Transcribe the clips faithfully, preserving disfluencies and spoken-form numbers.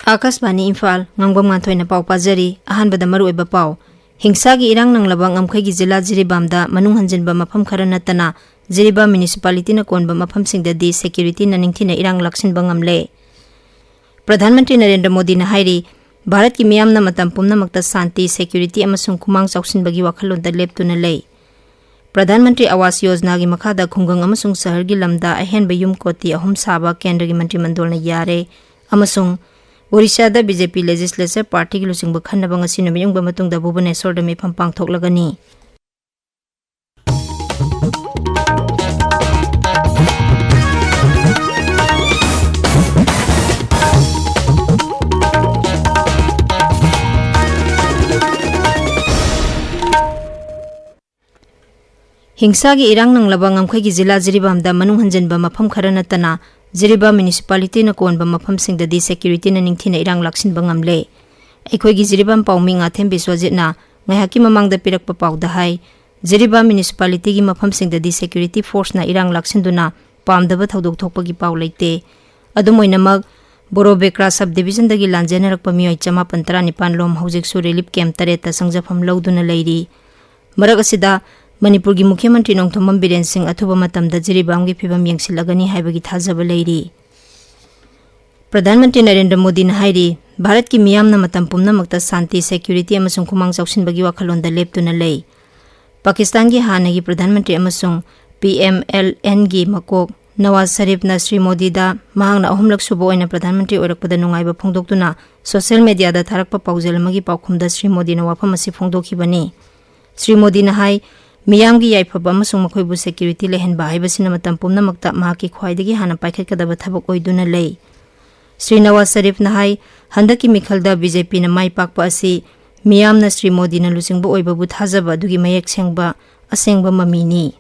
ꯑꯥꯀꯥꯁꯕꯥꯅꯤ ꯏꯝꯐꯥꯜ, ꯉꯥꯡꯕꯝ ꯉꯥꯟꯊꯣꯏꯅ ꯄꯥꯎ ꯄꯥꯖꯔꯤ꯫ ꯑꯍꯥꯟꯕꯗ ꯃꯔꯨꯑꯣꯏꯕ ꯄꯥꯎ꯫ ꯍꯤꯡꯁꯥꯒꯤ ꯏꯔꯥꯡ ꯅꯪꯂꯕ ꯉꯝꯈꯩꯒꯤ ꯖꯤꯂꯥ ꯖꯤꯔꯤꯕꯥꯝꯗ ꯃꯅꯨꯡ ꯍꯟꯖꯤꯟꯕ ꯃꯐꯝ ꯈꯔ ꯅꯠꯇꯅ ꯖꯤꯔꯤꯕꯥꯝ ꯃ꯭ꯌꯨꯅꯤꯁꯤꯄꯥꯂꯤꯇꯤꯅ ꯀꯣꯟꯕ ꯃꯐꯝꯁꯤꯡꯗꯗꯤ ꯁꯦꯀ꯭ꯌꯨꯔꯤꯇꯤꯅ ꯅꯤꯡꯊꯤꯅ ꯏꯔꯥꯡ ꯂꯥꯛꯁꯤꯟꯕ ꯉꯝꯂꯦ꯫ ꯄ꯭ꯔꯙꯥꯟ ꯃꯟꯇ꯭ꯔꯤ ꯅꯔꯦꯟꯗ꯭ꯔ ꯃꯣꯗꯤꯅ ꯍꯥꯏꯔꯤ, ꯚꯥꯔꯠꯀꯤ ꯃꯤꯌꯥꯝꯅ ꯃꯇꯝ ꯄꯨꯝꯅꯃꯛꯇ ꯁꯥꯟꯇꯤ, ꯁꯦꯀ꯭ꯌꯨꯔꯤꯇꯤ ꯑꯃꯁꯨꯡ ꯈꯨꯃꯥꯡ ꯆꯥꯎꯁꯤꯟꯕꯒꯤ ꯋꯥꯈꯜꯂꯣꯟꯗ ꯂꯦꯞꯇꯨꯅ ꯂꯩ꯫ ꯄ꯭ꯔꯙꯥꯟ ꯃꯟꯇ꯭ꯔꯤ ꯑꯋꯥꯁ ꯌꯣꯖꯅꯥꯒꯤ ꯃꯈꯥꯗ ꯈꯨꯡꯒꯪ ꯑꯃꯁꯨꯡ ꯁꯍꯔꯒꯤ ꯂꯝꯗ ꯑꯍꯦꯟꯕ ꯌꯨꯝ ꯀꯣꯇꯤ ꯑꯍꯨꯝ ꯁꯥꯕ ꯀꯦꯟꯗ꯭ꯔꯒꯤ ꯃꯟꯇ꯭ꯔꯤ ꯃꯟꯗꯣꯜꯅ ꯌꯥꯔꯦ ꯑꯃꯁꯨꯡ ꯑꯣꯔꯤꯁꯥꯗ ꯕꯤ ꯖꯦ ꯄꯤ ꯂꯦꯖꯤꯁꯂꯦꯆꯔ ꯄꯥꯔꯇꯤꯒꯤ ꯂꯨꯆꯤꯡꯕ ꯈꯟꯅꯕ ꯉꯁꯤ ꯅꯨꯃꯤꯠꯌꯨꯡꯕ ꯃꯇꯨꯡꯗ ꯚꯨꯕꯅꯦꯁꯣꯔꯗ ꯃꯤꯐꯝ ꯄꯥꯡꯊꯣꯛꯂꯒꯅꯤ꯫ ꯍꯤꯡꯁꯥꯒꯤ ꯏꯔꯥꯡ ꯅꯪꯂꯕ ꯉꯝꯈꯩꯒꯤ ꯖꯤꯂꯥ ꯖꯤꯔꯤꯕꯥꯝꯗ ꯃꯅꯨꯡ ꯍꯟꯖꯤꯟꯕ ꯃꯐꯝ ꯈꯔ ꯅꯠꯇꯅ ꯖꯤꯔꯤꯕꯥꯝ ꯃ꯭ꯌꯨꯅꯤꯁꯤꯄꯥꯂꯤꯇꯤꯅ ꯀꯣꯟꯕ ꯃꯐꯝꯁꯤꯡꯗꯗꯤ ꯁꯦꯀ꯭ꯌꯨꯔꯤꯇꯤꯅ ꯅꯤꯡꯊꯤꯅ ꯏꯔꯥꯡ ꯂꯥꯛꯁꯤꯟꯕ ꯉꯝꯂꯦ꯫ ꯑꯩꯈꯣꯏꯒꯤ ꯖꯤꯔꯤꯕꯥꯝ ꯄꯥꯎꯃꯤ ꯉꯥꯊꯦꯝ ꯕꯤꯁ꯭ꯋꯖꯤꯠꯅ ꯉꯥꯏꯍꯥꯛꯀꯤ ꯃꯃꯥꯡꯗ ꯄꯤꯔꯛꯄ ꯄꯥꯎꯗ ꯍꯥꯏ, ꯖꯤꯔꯤꯕꯥꯝ ꯃ꯭ꯌꯨꯅꯤꯁꯤꯄꯥꯂꯤꯇꯤꯒꯤ ꯃꯐꯝꯁꯤꯡꯗꯗꯤ ꯁꯦꯀ꯭ꯌꯨꯔꯤꯇꯤ ꯐꯣꯔꯁꯅ ꯏꯔꯥꯡ ꯂꯥꯛꯁꯤꯟꯗꯨꯅ ꯄꯥꯝꯗꯕ ꯊꯧꯗꯣꯛ ꯊꯣꯛꯄꯒꯤ ꯄꯥꯎ ꯂꯩꯇꯦ꯫ ꯑꯗꯨꯝ ꯑꯣꯏꯅꯃꯛ, ꯕꯣꯔꯣꯕꯦꯀ꯭ꯔꯥ ꯁꯕ ꯗꯤꯕꯤꯖꯟꯗꯒꯤ ꯂꯥꯟꯖꯦꯟꯅꯔꯛꯄ ꯃꯤꯑꯣꯏ ꯆꯃꯥꯄꯟ ꯇꯔꯥꯅꯤꯄꯥꯟ ꯂꯣꯝ ꯍꯧꯖꯤꯛꯁꯨ ꯔꯤꯂꯤꯐ ꯀꯦꯝꯞ ꯇꯔꯦꯠꯇ ꯆꯪꯖꯐꯝ ꯂꯧꯗꯨꯅ ꯂꯩꯔꯤ꯫ ꯃꯔꯛ ꯑꯁꯤꯗ, ꯃꯅꯤꯄꯨꯔꯒꯤ ꯃꯨꯈ꯭ꯌ ꯃꯟꯇ꯭ꯔꯤ ꯅꯣꯡꯊꯣꯝꯕꯝ ꯕꯤꯔꯦꯟ ꯁꯤꯡ ꯑꯊꯨꯕ ꯃꯇꯝꯗ ꯖꯤꯔꯤꯕꯥꯝꯒꯤ ꯐꯤꯕꯝ ꯌꯦꯡꯁꯤꯜꯂꯒꯅꯤ ꯍꯥꯏꯕꯒꯤ ꯊꯥꯖꯕ ꯂꯩꯔꯤ꯫ ꯄ꯭ꯔꯙꯥꯟ ꯃꯟꯇ꯭ꯔꯤ ꯅꯔꯦꯟꯗ꯭ꯔ ꯃꯣꯗꯤꯅ ꯍꯥꯏꯔꯤ, ꯚꯥꯔꯠꯀꯤ ꯃꯤꯌꯥꯝꯅ ꯃꯇꯝ ꯄꯨꯝꯅꯃꯛꯇ ꯁꯥꯟꯇꯤ, ꯁꯦꯀ꯭ꯌꯨꯔꯤꯇꯤ ꯑꯃꯁꯨꯡ ꯈꯨꯃꯥꯡ ꯆꯥꯎꯁꯤꯟꯕꯒꯤ ꯋꯥꯈꯜꯂꯣꯟꯗ ꯂꯦꯞꯇꯨꯅ ꯂꯩ꯫ ꯄꯥꯀꯤꯁꯇꯥꯟꯒꯤ ꯍꯥꯟꯅꯒꯤ ꯄ꯭ꯔꯙꯥꯟ ꯃꯟꯇ꯭ꯔꯤ ꯑꯃꯁꯨꯡ ꯄꯤ ꯑꯦꯝ ꯑꯦꯜ ꯑꯦꯟꯒꯤ ꯃꯀꯣꯛ ꯅꯋꯥꯖ ꯁꯔꯤꯐꯅ ꯁ꯭ꯔꯤ ꯃꯣꯗꯤꯗ ꯃꯍꯥꯛꯅ ꯑꯍꯨꯝꯂꯛ ꯁꯨꯕ ꯑꯣꯏꯅ ꯄ꯭ꯔꯙꯥꯟ ꯃꯟꯇ꯭ꯔꯤ ꯑꯣꯏꯔꯛꯄꯗ ꯅꯨꯡꯉꯥꯏꯕ ꯐꯣꯡꯗꯣꯛꯇꯨꯅ ꯁꯣꯁꯤꯌꯦꯜ ꯃꯦꯗꯤꯌꯥꯗ ꯊꯥꯔꯛꯄ ꯄꯥꯎꯖꯦꯜ ꯑꯃꯒꯤ ꯄꯥꯎꯈꯨꯝꯗ ꯁ꯭ꯔꯤ ꯃꯣꯗꯤꯅ ꯋꯥꯐꯝ ꯑꯁꯤ ꯐꯣꯡꯗꯣꯛꯈꯤꯕꯅꯤ꯫ ꯁ꯭ꯔꯤ ꯃꯣꯗꯤꯅ ꯍꯥꯏ, ꯃꯤꯌꯥꯝꯒꯤ ꯌꯥꯏꯐꯕ ꯑꯃꯁꯨꯡ ꯃꯈꯣꯏꯕꯨ ꯁꯦꯀ꯭ꯌꯨꯔꯤꯇꯤ ꯂꯩꯍꯟꯕ ꯍꯥꯏꯕꯁꯤꯅ ꯃꯇꯝ ꯄꯨꯝꯅꯃꯛꯇ ꯃꯍꯥꯛꯀꯤ ꯈ꯭ꯋꯥꯏꯗꯒꯤ ꯍꯥꯟꯅ ꯄꯥꯏꯈꯠꯀꯗꯕ ꯊꯕꯛ ꯑꯣꯏꯗꯨꯅ ꯂꯩ꯫ ꯁ꯭ꯔꯤ ꯅꯋꯥꯖ ꯁꯔꯤꯐꯅ ꯍꯥꯏ, ꯍꯟꯗꯛꯀꯤ ꯃꯤꯈꯜꯗ ꯕꯤ ꯖꯦ ꯄꯤꯅ ꯃꯥꯏ ꯄꯥꯛꯄ ꯑꯁꯤ ꯃꯤꯌꯥꯝꯅ ꯁ꯭ꯔꯤ ꯃꯣꯗꯤꯅ ꯂꯨꯆꯤꯡꯕ ꯑꯣꯏꯕꯕꯨ ꯊꯥꯖꯕ ꯑꯗꯨꯒꯤ ꯃꯌꯦꯛ ꯁꯦꯡꯕ ꯑꯁꯦꯡꯕ ꯃꯃꯤꯅꯤ꯫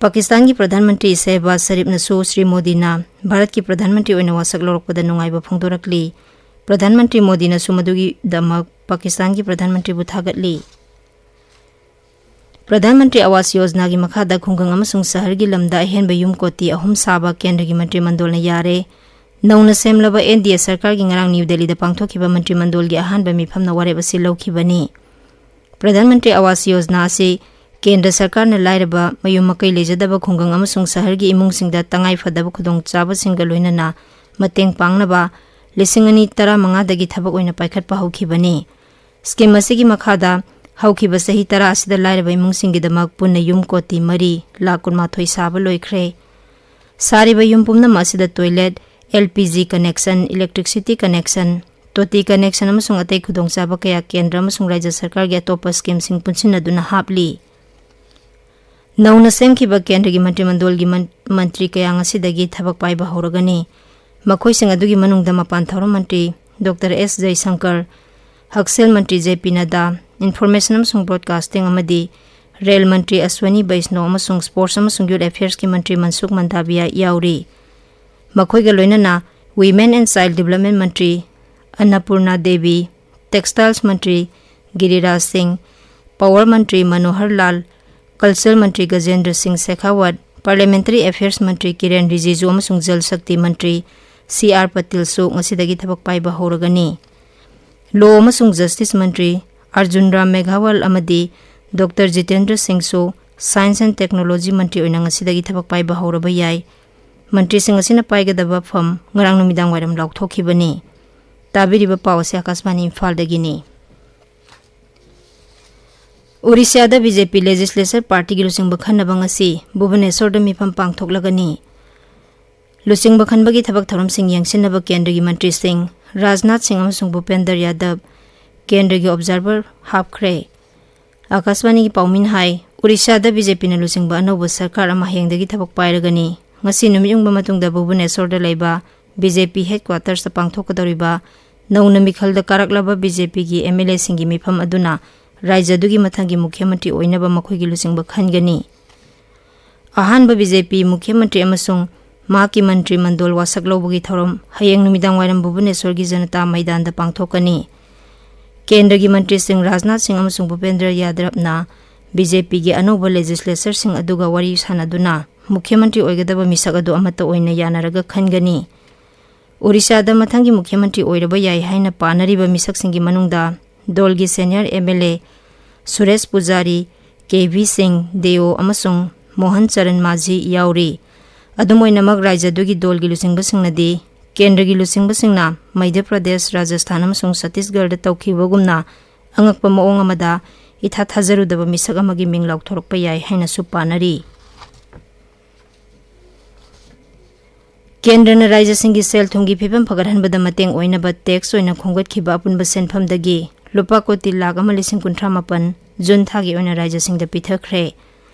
ꯄꯥꯀꯤꯁꯇꯥꯟꯒꯤ ꯄ꯭ꯔꯙꯥꯟ ꯃꯟꯇ꯭ꯔꯤ ꯁꯦꯍꯕꯥꯖ ꯁꯔꯤꯐꯅꯁꯨ ꯁ꯭ꯔꯤ ꯃꯣꯗꯤꯅ ꯚꯥꯔꯠꯀꯤ ꯄ꯭ꯔꯙꯥꯟ ꯃꯟꯇ꯭ꯔꯤ ꯑꯣꯏꯅ ꯋꯥꯁꯛ ꯂꯧꯔꯛꯄꯗ ꯅꯨꯡꯉꯥꯏꯕ ꯐꯣꯡꯗꯣꯔꯛꯂꯤ꯫ ꯄ꯭ꯔꯙꯥꯟ ꯃꯟꯇ꯭ꯔꯤ ꯃꯣꯗꯤꯅꯁꯨ ꯃꯗꯨꯒꯤꯗꯃꯛ ꯄꯥꯀꯤꯁꯇꯥꯟꯒꯤ ꯄ꯭ꯔꯙꯥꯟ ꯃꯟꯇ꯭ꯔꯤꯕꯨ ꯊꯥꯒꯠꯂꯤ꯫ ꯄ꯭ꯔꯙꯥꯟ ꯃꯟꯇ꯭ꯔꯤ ꯑꯋꯥꯁ ꯌꯣꯖꯅꯥꯒꯤ ꯃꯈꯥꯗ ꯈꯨꯡꯒꯪ ꯑꯃꯁꯨꯡ ꯁꯍꯔꯒꯤ ꯂꯝꯗ ꯑꯍꯦꯟꯕ ꯌꯨꯝ ꯀꯣꯇꯤ ꯑꯍꯨꯝ ꯁꯥꯕ ꯀꯦꯟꯗ꯭ꯔꯒꯤ ꯃꯟꯇ꯭ꯔꯤ ꯃꯟꯗꯣꯜꯅ ꯌꯥꯔꯦ꯫ ꯅꯧꯅ ꯁꯦꯝꯂꯕ ꯑꯦꯟ ꯗꯤ ꯑꯦ ꯁꯔꯀꯥꯔꯒꯤ ꯉꯔꯥꯡ ꯅ꯭ꯌꯨ ꯗꯦꯜꯂꯤꯗ ꯄꯥꯡꯊꯣꯛꯈꯤꯕ ꯃꯟꯇ꯭ꯔꯤ ꯃꯟꯗꯣꯜꯒꯤ ꯑꯍꯥꯟꯕ ꯃꯤꯐꯝꯅ ꯋꯥꯔꯦꯞ ꯑꯁꯤ ꯂꯧꯈꯤꯕꯅꯤ꯫ ꯄ꯭ꯔꯙꯥꯟ ꯃꯟꯇ꯭ꯔꯤ ꯑꯋꯥꯁ ꯌꯣꯖꯅꯥ ꯑꯁꯤ ꯀꯦꯟꯗ꯭ꯔ ꯁꯔꯀꯥꯔꯅ ꯂꯥꯏꯔꯕ, ꯃꯌꯨꯝ ꯃꯀꯩ ꯂꯩꯖꯗꯕ ꯈꯨꯡꯒꯪ ꯑꯃꯁꯨꯡ ꯁꯍꯔꯒꯤ ꯏꯃꯨꯡꯁꯤꯡꯗ ꯇꯉꯥꯏ ꯐꯗꯕ ꯈꯨꯗꯣꯡꯆꯥꯕꯁꯤꯡꯒ ꯂꯣꯏꯅꯅ ꯃꯇꯦꯡ ꯄꯥꯡꯅꯕ ꯂꯤꯁꯤꯡ ꯑꯅꯤ ꯇꯔꯥꯃꯉꯥꯗꯒꯤ ꯊꯕꯛ ꯑꯣꯏꯅ ꯄꯥꯏꯈꯠꯄ ꯍꯧꯈꯤꯕꯅꯤ꯫ ꯁ꯭ꯀꯤꯝ ꯑꯁꯤꯒꯤ ꯃꯈꯥꯗ ꯍꯧꯈꯤꯕ ꯆꯍꯤ ꯇꯔꯥ ꯑꯁꯤꯗ ꯂꯥꯏꯔꯕ ꯏꯃꯨꯡꯁꯤꯡꯒꯤꯗꯃꯛ ꯄꯨꯟꯅ ꯌꯨꯝ ꯀꯣꯇꯤ ꯃꯔꯤ ꯂꯥꯈ ꯀꯨꯟꯃꯥꯊꯣꯏ ꯁꯥꯕ ꯂꯣꯏꯈ꯭ꯔꯦ꯫ ꯁꯥꯔꯤꯕ ꯌꯨꯝ ꯄꯨꯝꯅꯃꯛ ꯑꯁꯤꯗ toilet, L P G connection, electricity connection, ꯇꯣꯇꯤ ꯀꯅꯦꯛꯁꯟ ꯑꯃꯁꯨꯡ ꯑꯇꯩ ꯈꯨꯗꯣꯡꯆꯥꯕ ꯀꯌꯥ ꯀꯦꯟꯗ꯭ꯔ ꯑꯃꯁꯨꯡ ꯔꯥꯖ꯭ꯌ ꯁꯔꯀꯥꯔꯒꯤ ꯑꯇꯣꯞꯄ ꯁ꯭ꯀꯤꯝꯁꯤꯡ ꯄꯨꯟꯁꯤꯟꯅꯗꯨꯅ ꯍꯥꯞꯂꯤ꯫ ꯅꯧꯅ ꯁꯦꯝꯈꯤꯕ ꯀꯦꯟꯗ꯭ꯔꯒꯤ ꯃꯟꯇ꯭ꯔꯤꯃꯟꯗꯣꯜꯒꯤ ꯃꯟ-, ꯃꯟꯇ꯭ꯔꯤ ꯀꯌꯥ ꯉꯁꯤꯗꯒꯤ ꯊꯕꯛ ꯄꯥꯏꯕ ꯍꯧꯔꯒꯅꯤ꯫ ꯃꯈꯣꯏꯁꯤꯡ ꯑꯗꯨꯒꯤ ꯃꯅꯨꯡꯗ ꯃꯄꯥꯟ ꯊꯧꯔꯝ ꯃꯟꯇ꯭ꯔꯤ ꯗꯣꯛꯇꯔ ꯑꯦꯁ ꯖꯌꯁꯪꯀꯔ, ꯍꯛꯁꯦꯜ ꯃꯟꯇ꯭ꯔꯤ ꯖꯦ ꯄꯤ ꯅꯗꯥ, ꯏꯟꯐꯣꯔꯃꯦꯁꯟ ꯑꯃꯁꯨꯡ ꯕ꯭ꯔꯣꯗꯀꯥꯁꯇꯤꯡ ꯑꯃꯗꯤ ꯔꯦꯜ ꯃꯟꯇ꯭ꯔꯤ ꯑꯁ꯭ꯋꯅꯤ ꯕꯩꯁꯅꯣ ꯑꯃꯁꯨꯡ ꯁ꯭ꯄꯣꯔꯠꯁ ꯑꯃꯁꯨꯡ ꯌꯨꯊ ꯑꯦꯐꯤꯌꯔꯁꯀꯤ ꯃꯟꯇ꯭ꯔꯤ ꯃꯟꯁꯨꯈ ꯃꯟꯗꯥꯕꯤꯌꯥ ꯌꯥꯎꯔꯤ꯫ ꯃꯈꯣꯏꯒ ꯂꯣꯏꯅꯅ ꯋꯤꯃꯦꯟ ꯑꯦꯟ ꯆꯥꯏꯜ ꯗꯤꯕꯂꯞꯃꯦꯟ ꯃꯟꯇ꯭ꯔꯤ ꯑꯟꯅꯄꯨꯔꯅꯥ ꯗꯦꯕꯤ, ꯇꯦꯛꯁꯇꯥꯏꯜꯁ ꯃꯟꯇ꯭ꯔꯤ ꯒꯤꯔꯤꯔꯥꯖ ꯁꯤꯡ, ꯄꯥꯋꯔ ꯃꯟꯇ꯭ꯔꯤ ꯃꯅꯣꯍꯔ ꯂꯥꯜ, ꯀꯜꯆꯔ ꯃꯟꯇ꯭ꯔꯤ ꯒꯖꯦꯟꯗ꯭ꯔ ꯁꯤꯡ ꯁꯦꯈꯥꯋꯠ, ꯄꯥꯔꯂꯤꯌꯥꯃꯦꯟꯇꯔꯤ ꯑꯦꯐꯤꯌꯔꯁ ꯃꯟꯇ꯭ꯔꯤ ꯀꯤꯔꯦꯟ ꯔꯤꯖꯤꯖꯨ ꯑꯃꯁꯨꯡ ꯖꯜ ꯁꯛꯇꯤ ꯃꯟꯇ꯭ꯔꯤ ꯁꯤ ꯑꯥꯔ ꯄꯇꯤꯜꯁꯨ ꯉꯁꯤꯗꯒꯤ ꯊꯕꯛ ꯄꯥꯏꯕ ꯍꯧꯔꯒꯅꯤ꯫ ꯂꯣ ꯑꯃꯁꯨꯡ ꯖꯁꯇꯤꯁ ꯃꯟꯇ꯭ꯔꯤ ꯑꯔꯖꯨꯟ ꯔꯥꯝ ꯃꯦꯘꯋꯥꯜ ꯑꯃꯗꯤ ꯗꯣꯛꯇꯔ ꯖꯤꯇꯦꯟꯗ꯭ꯔ ꯁꯤꯡꯁꯨ ꯁꯥꯏꯟꯁ ꯑꯦꯟ ꯇꯦꯛꯅꯣꯂꯣꯖꯤ ꯃꯟꯇ꯭ꯔꯤ ꯑꯣꯏꯅ ꯉꯁꯤꯗꯒꯤ ꯊꯕꯛ ꯄꯥꯏꯕ ꯍꯧꯔꯕ ꯌꯥꯏ꯫ ꯃꯟꯇ꯭ꯔꯤꯁꯤꯡ ꯑꯁꯤꯅ ꯄꯥꯏꯒꯗꯕ ꯐꯝ ꯉꯔꯥꯡ ꯅꯨꯃꯤꯗꯥꯡ ꯋꯥꯏꯔꯝ ꯂꯥꯎꯊꯣꯛꯈꯤꯕꯅꯤ꯫ ꯇꯥꯕꯤꯔꯤꯕ ꯄꯥꯎ ꯑꯁꯤ ꯑꯥꯀꯥꯁꯕꯥꯅꯤ ꯏꯝꯐꯥꯜꯗꯒꯤꯅꯤ꯫ ꯑꯣꯔꯤꯁꯥꯗ ꯕꯤ ꯖꯦ ꯄꯤ ꯂꯦꯖꯤꯁꯂꯦꯆꯔ ꯄꯥꯔꯇꯤꯒꯤ ꯂꯨꯆꯤꯡꯕ ꯈꯟꯅꯕ ꯉꯁꯤ ꯚꯨꯕꯅꯦꯁꯣꯔꯗ ꯃꯤꯐꯝ ꯄꯥꯡꯊꯣꯛꯂꯒꯅꯤ꯫ ꯂꯨꯆꯤꯡꯕ ꯈꯟꯕꯒꯤ ꯊꯕꯛ ꯊꯧꯔꯝꯁꯤꯡ ꯌꯦꯡꯁꯤꯟꯅꯕ ꯀꯦꯟꯗ꯭ꯔꯒꯤ ꯃꯟꯇ꯭ꯔꯤꯁꯤꯡ ꯔꯥꯖꯅꯥꯊ ꯁꯤꯡ ꯑꯃꯁꯨꯡ ꯚꯨꯄꯦꯟꯗꯔ ꯌꯥꯗꯕ ꯀꯦꯟꯗ꯭ꯔꯒꯤ ꯑꯣꯕꯖꯥꯔꯚꯔ ꯍꯥꯞꯈ꯭ꯔꯦ꯫ ꯑꯥꯀꯥꯁꯕꯥꯅꯤꯒꯤ ꯄꯥꯎꯃꯤꯅ ꯍꯥꯏ, ꯑꯣꯔꯤꯁꯥꯗ ꯕꯤ ꯖꯦ ꯄꯤꯅ ꯂꯨꯆꯤꯡꯕ ꯑꯅꯧꯕ ꯁꯔꯀꯥꯔ ꯑꯃ ꯍꯌꯦꯡꯗꯒꯤ ꯊꯕꯛ ꯄꯥꯏꯔꯒꯅꯤ꯫ ꯉꯁꯤ ꯅꯨꯃꯤꯠ ꯌꯨꯡꯕ ꯃꯇꯨꯡꯗ ꯚꯨꯕꯅꯦꯁꯣꯔꯗ ꯂꯩꯕ ꯕꯤ ꯖꯦ ꯄꯤ ꯍꯦꯗꯀ꯭ꯋꯥꯇꯔꯁꯇ ꯄꯥꯡꯊꯣꯛꯀꯗꯧꯔꯤꯕ ꯅꯧꯅ ꯃꯤꯈꯜꯗ ꯀꯥꯔꯛꯂꯕ ꯕꯤ ꯖꯦ ꯄꯤꯒꯤ ꯑꯦꯝ ꯑꯦꯜ ꯑꯦꯁꯤꯡꯒꯤ ꯃꯤꯐꯝ ꯑꯗꯨꯅ ꯔꯥꯖ꯭ꯌ ꯑꯗꯨꯒꯤ ꯃꯊꯪꯒꯤ ꯃꯨꯈ꯭ꯌ ꯃꯟꯇ꯭ꯔꯤ ꯑꯣꯏꯅꯕ ꯃꯈꯣꯏꯒꯤ ꯂꯨꯆꯤꯡꯕ ꯈꯟꯒꯅꯤ꯫ ꯑꯍꯥꯟꯕ ꯕꯤ ꯖꯦ ꯄꯤ ꯃꯨꯈ꯭ꯌ ꯃꯟꯇ꯭ꯔꯤ ꯑꯃꯁꯨꯡ ꯃꯍꯥꯛꯀꯤ ꯃꯟꯇ꯭ꯔꯤ ꯃꯟꯗꯣꯜ ꯋꯥꯁꯛ ꯂꯧꯕꯒꯤ ꯊꯧꯔꯝ ꯍꯌꯦꯡ ꯅꯨꯃꯤꯗꯥꯡ ꯋꯥꯏꯔꯝ ꯚꯨꯕꯅꯦꯁꯣꯔꯒꯤ ꯖꯅꯇꯥ ꯃꯩꯗꯥꯟꯗ ꯄꯥꯡꯊꯣꯛꯀꯅꯤ꯫ ꯀꯦꯟꯗ꯭ꯔꯒꯤ ꯃꯟꯇ꯭ꯔꯤꯁꯤꯡ ꯔꯥꯖꯅꯥꯊ ꯁꯤꯡ ꯑꯃꯁꯨꯡ ꯚꯨꯄꯦꯟꯗ꯭ꯔ ꯌꯥꯗꯕꯅ ꯕꯤ ꯖꯦ ꯄꯤꯒꯤ ꯑꯅꯧꯕ ꯂꯦꯖꯤꯁꯂꯦꯆꯔꯁꯤꯡ ꯑꯗꯨꯒ ꯋꯥꯔꯤ ꯁꯥꯟꯅꯗꯨꯅ ꯃꯨꯈ꯭ꯌ ꯃꯟꯇ꯭ꯔꯤ ꯑꯣꯏꯒꯗꯕ ꯃꯤꯁꯛ ꯑꯗꯨ ꯑꯃꯠꯇ ꯑꯣꯏꯅ ꯌꯥꯅꯔꯒ ꯈꯟꯒꯅꯤ꯫ ꯑꯣꯔꯤꯁꯥꯗ ꯃꯊꯪꯒꯤ ꯃꯨꯈ꯭ꯌ ꯃꯟꯇ꯭ꯔꯤ ꯑꯣꯏꯔꯕ ꯌꯥꯏ ꯍꯥꯏꯅ ꯄꯥꯅꯔꯤꯕ ꯃꯤꯁꯛꯁꯤꯡꯒꯤ ꯃꯅꯨꯡꯗ ꯗꯣꯜꯒꯤ senior M L A Suresh Pujari, K V Singh, Deo ꯑꯃꯁꯨꯡ ꯃꯣꯍꯟ ꯆꯔꯟ ꯃꯥꯖꯤ ꯌꯥꯎꯔꯤ꯫ ꯑꯗꯨꯝ ꯑꯣꯏꯅꯃꯛ, ꯔꯥꯖ꯭ꯌꯗꯨꯒꯤ ꯗꯣꯜꯒꯤ ꯂꯨꯆꯤꯡꯕꯁꯤꯡꯅꯗꯤ ꯀꯦꯟꯗ꯭ꯔꯒꯤ ꯂꯨꯆꯤꯡꯕꯁꯤꯡꯅ ꯃꯙ꯭ꯌ ꯄ꯭ꯔꯗꯦꯁ, ꯔꯥꯖꯁꯊꯥꯟ ꯑꯃꯁꯨꯡ ꯆꯇꯤꯁꯒꯔꯗ ꯇꯧꯈꯤꯕꯒꯨꯝꯅ ꯑꯉꯛꯄ ꯃꯑꯣꯡ ꯑꯃꯗ ꯏꯊꯥ ꯊꯥꯖꯔꯨꯗꯕ ꯃꯤꯁꯛ ꯑꯃꯒꯤ ꯃꯤꯡ ꯂꯥꯎꯊꯣꯔꯛꯄ ꯌꯥꯏ ꯍꯥꯏꯅꯁꯨ ꯄꯥꯅꯔꯤ꯫ ꯀꯦꯟꯗ꯭ꯔꯅ ꯔꯥꯖ꯭ꯌꯁꯤꯡꯒꯤ ꯁꯦꯜ ꯊꯨꯝꯒꯤ ꯐꯤꯕꯝ ꯐꯒꯠꯍꯟꯕꯗ ꯃꯇꯦꯡ ꯑꯣꯏꯅꯕ tax ꯑꯣꯏꯅ ꯈꯣꯝꯒꯠꯈꯤꯕ ꯑꯄꯨꯟꯕ ꯁꯦꯟꯐꯝꯗꯒꯤ ꯂꯨꯄꯥ ꯀꯣꯇꯤ ꯂꯥꯈ ꯑꯃ ꯂꯤꯁꯤꯡ ꯀꯨꯟꯊ꯭ꯔꯥ ꯃꯥꯄꯟ ꯖꯨꯟ ꯊꯥꯒꯤ ꯑꯣꯏꯅ ꯔꯥꯖ꯭ꯌꯁꯤꯡꯗ ꯄꯤꯊꯈ꯭ꯔꯦ꯫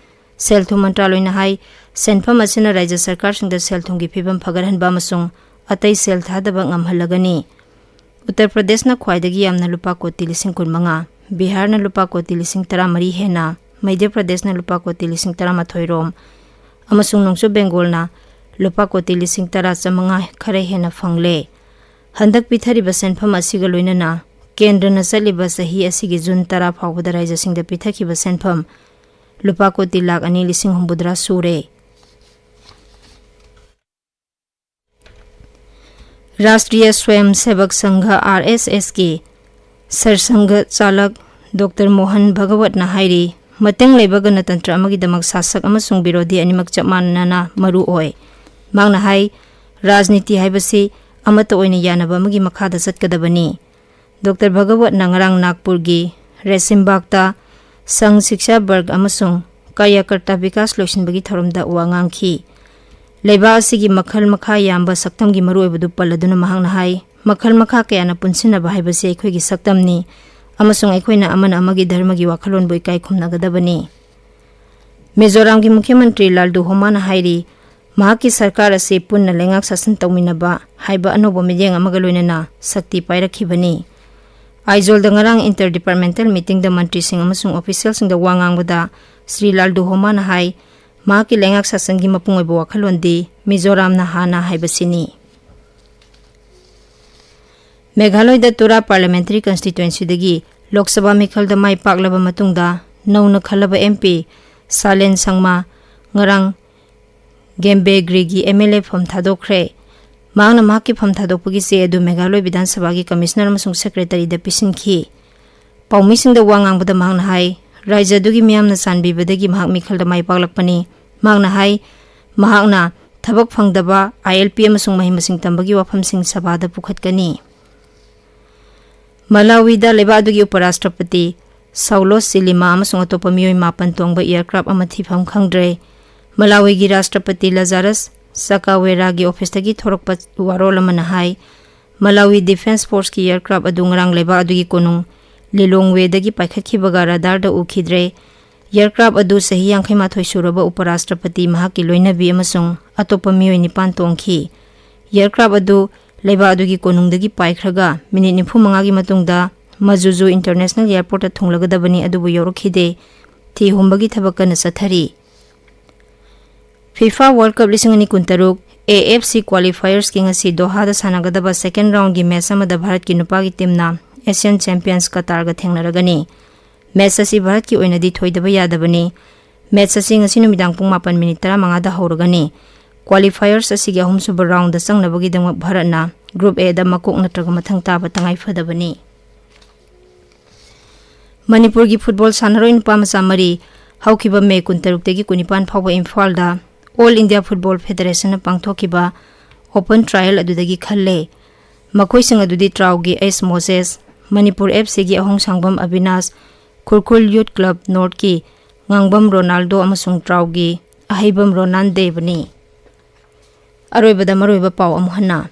ꯁꯦꯜ ꯊꯨꯝ ꯃꯟꯇ꯭ꯔꯥꯂꯣꯏꯅ ꯍꯥꯏ, ꯁꯦꯟꯐꯝ ꯑꯁꯤꯅ ꯔꯥꯖ꯭ꯌ ꯁꯔꯀꯥꯔꯁꯤꯡꯗ ꯁꯦꯜ ꯊꯨꯝꯒꯤ ꯐꯤꯕꯝ ꯐꯒꯠꯍꯟꯕ ꯑꯃꯁꯨꯡ ꯑꯇꯩ ꯁꯦꯜ ꯊꯥꯗꯕ ꯉꯝꯍꯜꯂꯒꯅꯤ꯫ ꯎꯠꯇꯔ ꯄ꯭ꯔꯗꯦꯁꯅ ꯈ꯭ꯋꯥꯏꯗꯒꯤ ꯌꯥꯝꯅ ꯂꯨꯄꯥ ꯀꯣꯇꯤ ꯂꯤꯁꯤꯡ ꯀꯨꯟꯃꯉꯥ, ꯕꯤꯍꯥꯔꯅ ꯂꯨꯄꯥ ꯀꯣꯇꯤ ꯂꯤꯁꯤꯡ ꯇꯔꯥꯃꯔꯤ ꯍꯦꯟꯅ, ꯃꯙ꯭ꯌ ꯄ꯭ꯔꯗꯦꯁꯅ ꯂꯨꯄꯥ ꯀꯣꯇꯤ ꯂꯤꯁꯤꯡ ꯇꯔꯥꯃꯥꯊꯣꯏ ꯔꯣꯝ, ꯑꯃꯁꯨꯡ ꯅꯣꯡꯆꯨꯞ ꯕꯦꯡꯒꯣꯜꯅ ꯂꯨꯄꯥ ꯀꯣꯇꯤ ꯂꯤꯁꯤꯡ ꯇꯔꯥ ꯆꯥꯃꯉꯥ ꯈꯔ ꯍꯦꯟꯅ ꯐꯪꯂꯦ꯫ ꯍꯟꯗꯛ ꯄꯤꯊꯔꯤꯕ ꯁꯦꯟꯐꯝ ꯑꯁꯤꯒ ꯂꯣꯏꯅꯅ ꯀꯦꯟꯗ꯭ꯔꯅ ꯆꯠꯂꯤꯕ ꯆꯍꯤ ꯑꯁꯤꯒꯤ ꯖꯨꯟ ꯇꯔꯥ ꯐꯥꯎꯕꯗ ꯔꯥꯖ꯭ꯌꯁꯤꯡꯗ ꯄꯤꯊꯈꯤꯕ ꯁꯦꯟꯐꯝ ꯂꯨꯄꯥ ꯀꯣꯇꯤ ꯂꯥꯈ ꯑꯅꯤ ꯂꯤꯁꯤꯡ ꯍꯨꯝꯐꯨꯇꯔꯥ ꯁꯨꯔꯦ꯫ ꯔꯥꯁꯇ꯭ꯔꯤꯌ ꯁ꯭ꯋꯌꯝ ꯁꯦꯕꯛ ꯁꯪꯘ, R S S ꯀꯤ ꯁꯔꯁꯪꯘ ꯆꯥꯂꯛ ꯗꯣꯛꯇꯔ ꯃꯣꯍꯟ ꯚꯒꯋꯠꯅ ꯍꯥꯏꯔꯤ, ꯃꯇꯦꯡ ꯂꯩꯕ ꯒꯅꯇꯟꯇ꯭ꯔ ꯑꯃꯒꯤꯗꯃꯛ ꯁꯥꯁꯛ ꯑꯃꯁꯨꯡ ꯕꯤꯔꯣꯙꯤ ꯑꯅꯤꯃꯛ ꯆꯞ ꯃꯥꯟꯅꯅ ꯃꯔꯨ ꯑꯣꯏ꯫ ꯃꯍꯥꯛꯅ ꯍꯥꯏ, ꯔꯥꯖꯅꯤꯇꯤ ꯍꯥꯏꯕꯁꯤ ꯑꯃꯠꯇ ꯑꯣꯏꯅ ꯌꯥꯅꯕ ꯑꯃꯒꯤ ꯃꯈꯥꯗ ꯆꯠꯀꯗꯕꯅꯤ꯫ ꯗꯣꯛꯇꯔ ꯚꯒꯋꯠꯅ ꯉꯔꯥꯡ ꯅꯥꯒꯄꯨꯔꯒꯤ ꯔꯦꯁꯤꯝꯕꯥꯒꯇ ꯁꯪ ꯁꯤꯛꯁꯥ ꯕꯔꯒ ꯑꯃꯁꯨꯡ ꯀꯥꯔꯌꯀꯔꯇꯥ ꯕꯤꯀꯥꯁ ꯂꯣꯏꯁꯤꯟꯕꯒꯤ ꯊꯧꯔꯝꯗ ꯋꯥ ꯉꯥꯡꯈꯤ꯫ ꯂꯩꯕꯥꯛ ꯑꯁꯤꯒꯤ ꯃꯈꯜ ꯃꯈꯥ ꯌꯥꯝꯕ ꯁꯛꯇꯝꯒꯤ ꯃꯔꯨꯑꯣꯏꯕꯗꯨ ꯄꯜꯂꯗꯨꯅ ꯃꯍꯥꯛꯅ ꯍꯥꯏ, ꯃꯈꯜ ꯃꯈꯥ ꯀꯌꯥꯅ ꯄꯨꯟꯁꯤꯟꯅꯕ ꯍꯥꯏꯕꯁꯤ ꯑꯩꯈꯣꯏꯒꯤ ꯁꯛꯇꯝꯅꯤ ꯑꯃꯁꯨꯡ ꯑꯩꯈꯣꯏꯅ ꯑꯃꯅ ꯑꯃꯒꯤ ꯙꯔꯃꯒꯤ ꯋꯥꯈꯜꯂꯣꯟꯕꯨ ꯏꯀꯥꯏ ꯈꯨꯝꯅꯒꯗꯕꯅꯤ꯫ ꯃꯤꯖꯣꯔꯥꯝꯒꯤ ꯃꯨꯈ꯭ꯌ ꯃꯟꯇ꯭ꯔꯤ ꯂꯥꯜꯗꯨ ꯍꯣꯃꯥꯅ ꯍꯥꯏꯔꯤ, ꯃꯍꯥꯛꯀꯤ ꯁꯔꯀꯥꯔ ꯑꯁꯤ ꯄꯨꯟꯅ ꯂꯩꯉꯥꯛ ꯁꯥꯁꯟ ꯇꯧꯃꯤꯟꯅꯕ ꯍꯥꯏꯕ ꯑꯅꯧꯕ ꯃꯤꯠꯌꯦꯡ ꯑꯃꯒ ꯂꯣꯏꯅꯅ ꯁꯛꯇꯤ ꯄꯥꯏꯔꯛꯈꯤꯕꯅꯤ꯫ ꯑꯥꯏꯖꯣꯜꯗ ꯉꯔꯥꯡ inter departmental meetingꯗ ꯃꯟꯇ꯭ꯔꯤꯁꯤꯡ ꯑꯃꯁꯨꯡ officialꯁꯤꯡꯗ ꯋꯥ ꯉꯥꯡꯕꯗ ꯁ꯭ꯔꯤ ꯂꯥꯜꯗꯨ ꯍꯣꯃꯥꯅ ꯍꯥꯏ, ꯃꯍꯥꯛꯀꯤ ꯂꯩꯉꯥꯛ ꯁꯥꯁꯟꯒꯤ ꯃꯄꯨꯡ ꯑꯣꯏꯕ ꯋꯥꯈꯜꯂꯣꯟꯗꯤ ꯃꯤꯖꯣꯔꯥꯝꯅ ꯍꯥꯟꯅ ꯍꯥꯏꯕꯁꯤꯅꯤ꯫ ꯃꯦꯘꯥꯂꯌꯗ ꯇꯨꯔꯥ parliamentary constituencyꯗꯒꯤ ꯂꯣꯛ ꯁꯚꯥ ꯃꯤꯈꯜꯗ ꯃꯥꯏ ꯄꯥꯛꯂꯕ ꯃꯇꯨꯡꯗ ꯅꯧꯅ ꯈꯜꯂꯕ M P ꯁꯥꯂꯦꯟ ꯁꯪꯃꯥ ꯉꯔꯥꯡ ꯒꯦꯝꯕꯦꯒ꯭ꯔꯤꯒꯤ M L A ꯐꯝ ꯊꯥꯗꯣꯛꯈ꯭ꯔꯦ꯫ ꯃꯍꯥꯛꯅ ꯃꯍꯥꯛꯀꯤ ꯐꯝ ꯊꯥꯗꯣꯛꯄꯒꯤ ꯆꯦ ꯑꯗꯨ ꯃꯦꯘꯥꯂꯣꯏ ꯕꯤꯙꯥꯟ ꯁꯚꯥꯒꯤ ꯀꯃꯤꯁꯅꯔ ꯑꯃꯁꯨꯡ ꯁꯦꯀ꯭ꯔꯦꯇꯔꯤꯗ ꯄꯤꯁꯤꯟꯈꯤ꯫ ꯄꯥꯎꯃꯤꯁꯤꯡꯗ ꯋꯥ ꯉꯥꯡꯕꯗ ꯃꯍꯥꯛꯅ ꯍꯥꯏ, ꯔꯥꯖ꯭ꯌ ꯑꯗꯨꯒꯤ ꯃꯤꯌꯥꯝꯅ ꯆꯥꯟꯕꯤꯕꯗꯒꯤ ꯃꯍꯥꯛ ꯃꯤꯈꯜꯗ ꯃꯥꯏ ꯄꯥꯛꯂꯛꯄꯅꯤ꯫ ꯃꯍꯥꯛꯅ ꯍꯥꯏ, ꯃꯍꯥꯛꯅ ꯊꯕꯛ ꯐꯪꯗꯕ, ILP ꯑꯃꯁꯨꯡ ꯃꯍꯩ ꯃꯁꯤꯡ ꯇꯝꯕꯒꯤ ꯋꯥꯐꯝꯁꯤꯡ ꯁꯚꯥꯗ ꯄꯨꯈꯠꯀꯅꯤ꯫ ꯃꯂꯥꯋꯤꯗ ꯂꯩꯕꯥꯛ ꯑꯗꯨꯒꯤ ꯎꯄꯔꯥꯁꯇ꯭ꯔꯄꯇꯤ ꯁꯥꯎꯂꯣꯁ ꯆꯤꯂꯤꯃꯥ ꯑꯃꯁꯨꯡ ꯑꯇꯣꯞꯄ ꯃꯤꯑꯣꯏ ꯃꯥꯄꯟ ꯇꯣꯡꯕ ꯑꯦꯌꯔꯀ꯭ꯔꯥꯐ ꯑꯃ ꯊꯤꯐꯝ ꯈꯪꯗ꯭ꯔꯦ꯫ ꯃꯂꯥꯋꯤꯒꯤ ꯔꯥꯁꯇ꯭ꯔꯄꯇꯤ ꯂꯖꯥꯔꯁ ꯆꯥꯀꯥꯋꯦꯔꯥꯒꯤ ꯑꯣꯐꯤꯁꯇꯒꯤ ꯊꯣꯔꯛꯄ ꯋꯥꯔꯣꯜ ꯑꯃꯅ ꯍꯥꯏ, ꯃꯂꯥꯋꯤ ꯗꯤꯐꯦꯟꯁ ꯐꯣꯔꯁꯀꯤ ꯑꯦꯌꯔꯀ꯭ꯔꯥꯐ ꯑꯗꯨ ꯉꯔꯥꯡ ꯂꯩꯕꯥꯛ ꯑꯗꯨꯒꯤ ꯀꯣꯅꯨꯡ ꯂꯤꯂꯣꯡꯋꯦꯗꯒꯤ ꯄꯥꯏꯈꯠꯈꯤꯕꯒ ꯔꯥꯗꯥꯔꯗ ꯎꯈꯤꯗ꯭ꯔꯦ꯫ ꯑꯦꯌꯔꯀ꯭ꯔꯥꯐ ꯑꯗꯨ ꯆꯍꯤ ꯌꯥꯡꯈꯩ ꯃꯥꯊꯣꯏ ꯁꯨꯔꯕ ꯎꯄꯔꯥꯁꯇ꯭ꯔꯄꯇꯤ, ꯃꯍꯥꯛꯀꯤ ꯂꯣꯏꯅꯕꯤ ꯑꯃꯁꯨꯡ ꯑꯇꯣꯞꯄ ꯃꯤꯑꯣꯏ ꯅꯤꯄꯥꯟ ꯇꯣꯡꯈꯤ꯫ ꯑꯦꯌꯔꯀ꯭ꯔꯥꯐ ꯑꯗꯨ ꯂꯩꯕꯥꯛ ꯑꯗꯨꯒꯤ ꯀꯣꯅꯨꯡꯗꯒꯤ ꯄꯥꯏꯈ꯭ꯔꯒ ꯃꯤꯅꯤꯠ ꯅꯤꯐꯨ ꯃꯉꯥꯒꯤ ꯃꯇꯨꯡꯗ ꯃꯖꯨꯖꯨ ꯏꯟꯇꯔꯅꯦꯁꯅꯦꯜ ꯑꯦꯌꯔꯄꯣꯔꯠꯇ ꯊꯨꯡꯂꯒꯗꯕꯅꯤ, ꯑꯗꯨꯕꯨ ꯌꯧꯔꯛꯈꯤꯗꯦ꯫ ꯊꯤ ꯍꯨꯝꯕꯒꯤ ꯊꯕꯛ ꯀꯟꯅ ꯆꯠꯊꯔꯤ꯫ ꯐꯤꯐꯥ ꯋꯥꯔꯜꯗ ꯀꯞ ꯂꯤꯁꯤꯡ ꯑꯅꯤ ꯀꯨꯟꯇꯔꯨꯛ AFC ꯀ꯭ꯋꯥꯂꯤꯐꯥꯌꯔꯁꯀꯤ ꯉꯁꯤ ꯗꯣꯍꯥꯗ ꯁꯥꯟꯅꯒꯗꯕ ꯁꯦꯀꯦꯟ ꯔꯥꯎꯟꯒꯤ ꯃꯦꯆ ꯑꯃꯗ ꯚꯥꯔꯠꯀꯤ ꯅꯨꯄꯥꯒꯤ ꯇꯤꯝꯅ ꯑꯦꯁꯤꯌꯥꯟ ꯆꯦꯝꯄꯤꯌꯟꯁ ꯀꯇꯥꯔꯒ ꯊꯦꯡꯅꯔꯒꯅꯤ꯫ ꯃꯦꯆ ꯑꯁꯤ ꯚꯥꯔꯠꯀꯤ ꯑꯣꯏꯅꯗꯤ ꯊꯣꯏꯗꯕ ꯌꯥꯗꯕꯅꯤ꯫ ꯃꯦꯆ ꯑꯁꯤ ꯉꯁꯤ ꯅꯨꯃꯤꯗꯥꯡ ꯄꯨꯡ ꯃꯥꯄꯟ ꯃꯤꯅꯤꯠ ꯇꯔꯥꯃꯉꯥꯗ ꯍꯧꯔꯒꯅꯤ꯫ ꯀ꯭ꯋꯥꯂꯤꯐꯥꯌꯔꯁ ꯑꯁꯤꯒꯤ ꯑꯍꯨꯝꯁꯨꯕ ꯔꯥꯎꯟꯗ ꯆꯪꯅꯕꯒꯤꯗꯃꯛ ꯚꯥꯔꯠꯅ ꯒ꯭ꯔꯨꯞ Aꯗ ꯃꯀꯣꯛ ꯅꯠꯇ꯭ꯔꯒ ꯃꯊꯪ ꯇꯥꯕ ꯇꯉꯥꯏ ꯐꯗꯕꯅꯤ꯫ ꯃꯅꯤꯄꯨꯔꯒꯤ ꯐꯨꯠꯕꯣꯜ ꯁꯥꯟꯅꯔꯣꯏ ꯅꯨꯄꯥ ꯃꯆꯥ ꯃꯔꯤ ꯍꯧꯈꯤꯕ ꯃꯦ ꯀꯨꯟꯇꯔꯨꯛꯇꯒꯤ ꯀꯨꯟꯅꯤꯄꯥꯟ ꯐꯥꯎꯕ ꯏꯝꯐꯥꯜꯗ ꯑꯣꯜ ꯏꯟꯗꯤꯌꯥ ꯐꯨꯠꯕꯣꯜ ꯐꯦꯗꯔꯦꯁꯟꯅ ꯄꯥꯡꯊꯣꯛꯈꯤꯕ ꯑꯣꯄꯟ ꯇ꯭ꯔꯥꯌꯦꯜ ꯑꯗꯨꯗꯒꯤ ꯈꯜꯂꯦ꯫ ꯃꯈꯣꯏꯁꯤꯡ ꯑꯗꯨꯗꯤ ꯇ꯭ꯔꯥꯎꯒꯤ ꯑꯦꯁ ꯃꯣꯁꯦꯁ, ꯃꯅꯤꯄꯨꯔ FCꯒꯤ ꯑꯍꯣꯡꯁꯥꯡꯕꯝ ꯑꯕꯤꯅꯥꯁ, ꯈꯨꯔꯈꯨꯜ ꯌꯨꯠ ꯀ꯭ꯂꯕ ꯅꯣꯔꯠꯀꯤ ꯉꯥꯡꯕꯝ ꯔꯣꯅꯥꯜꯗꯣ ꯑꯃꯁꯨꯡ ꯇ꯭ꯔꯥꯎꯒꯤ ꯑꯍꯩꯕꯝ ꯔꯣꯅꯥꯟ ꯗꯦꯕꯅꯤ꯫ ꯑꯔꯣꯏꯕꯗ ꯃꯔꯨꯑꯣꯏꯕ ꯄꯥꯎ ꯑꯃꯨꯛ ꯍꯟꯅ꯫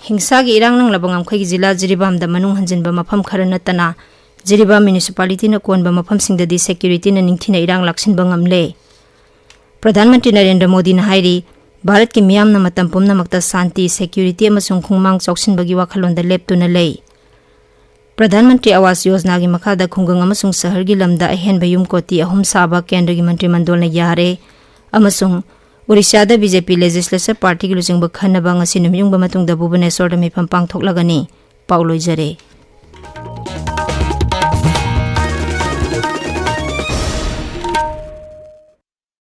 ꯍꯤꯡꯁꯥꯒꯤ ꯏꯔꯥꯡ ꯅꯪꯂꯕ ꯉꯝꯈꯩꯒꯤ ꯖꯤꯂꯥ ꯖꯤꯔꯤꯕꯥꯝꯗ ꯃꯅꯨꯡ ꯍꯟꯖꯤꯟꯕ ꯃꯐꯝ ꯈꯔ ꯅꯠꯇꯅ ꯖꯤꯔꯤꯕꯥꯝ ꯃ꯭ꯌꯨꯅꯤꯁꯤꯄꯥꯂꯤꯇꯤꯅ ꯀꯣꯟꯕ ꯃꯐꯝꯁꯤꯡꯗꯗꯤ ꯁꯦꯀ꯭ꯌꯨꯔꯤꯇꯤꯅ ꯅꯤꯡꯊꯤꯅ ꯏꯔꯥꯡ ꯂꯥꯛꯁꯤꯟꯕ ꯉꯝꯂꯦ꯫ ꯄ꯭ꯔꯙꯥꯟ ꯃꯟꯇ꯭ꯔꯤ ꯅꯔꯦꯟꯗ꯭ꯔ ꯃꯣꯗꯤꯅ ꯍꯥꯏꯔꯤ, ꯚꯥꯔꯠꯀꯤ ꯃꯤꯌꯥꯝꯅ ꯃꯇꯝ ꯄꯨꯝꯅꯃꯛꯇ ꯁꯥꯟꯇꯤ, ꯁꯦꯀ꯭ꯌꯨꯔꯤꯇꯤ ꯑꯃꯁꯨꯡ ꯈꯣꯡꯃꯥꯡ ꯆꯥꯎꯁꯤꯟꯕꯒꯤ ꯋꯥꯈꯜꯂꯣꯟꯗ ꯂꯦꯞꯇꯨꯅ ꯂꯩ꯫ ꯄ꯭ꯔꯙꯥꯟ ꯃꯟꯇ꯭ꯔꯤ ꯑꯥꯋꯥꯁ ꯌꯣꯖꯅꯥꯒꯤ ꯃꯈꯥꯗ ꯈꯨꯡꯒꯪ ꯑꯃꯁꯨꯡ ꯁꯍꯔꯒꯤ ꯂꯝꯗ ꯑꯍꯦꯟꯕ ꯌꯨꯝ ꯀꯣꯇꯤ ꯑꯍꯨꯝ ꯁꯥꯕ ꯀꯦꯟꯗ꯭ꯔꯒꯤ ꯃꯟꯇ꯭ꯔꯤ ꯃꯟꯗꯣꯜꯅ ꯌꯥꯔꯦ ꯑꯃꯁꯨꯡ ꯑꯣꯔꯤꯁꯥꯗ BJP ꯂꯦꯖꯤꯁꯂꯦꯆꯔ ꯄꯥꯔꯇꯤꯒꯤ ꯂꯨꯆꯤꯡꯕ ꯈꯟꯅꯕ ꯉꯁꯤ ꯅꯨꯃꯤꯠ ꯌꯨꯡꯕ ꯃꯇꯨꯡꯗ ꯚꯨꯕꯅꯦꯁꯣꯔꯗ ꯃꯤꯐꯝ ꯄꯥꯡꯊꯣꯛꯂꯒꯅꯤ꯫ ꯄꯥꯎ ꯂꯣꯏꯖꯔꯦ꯫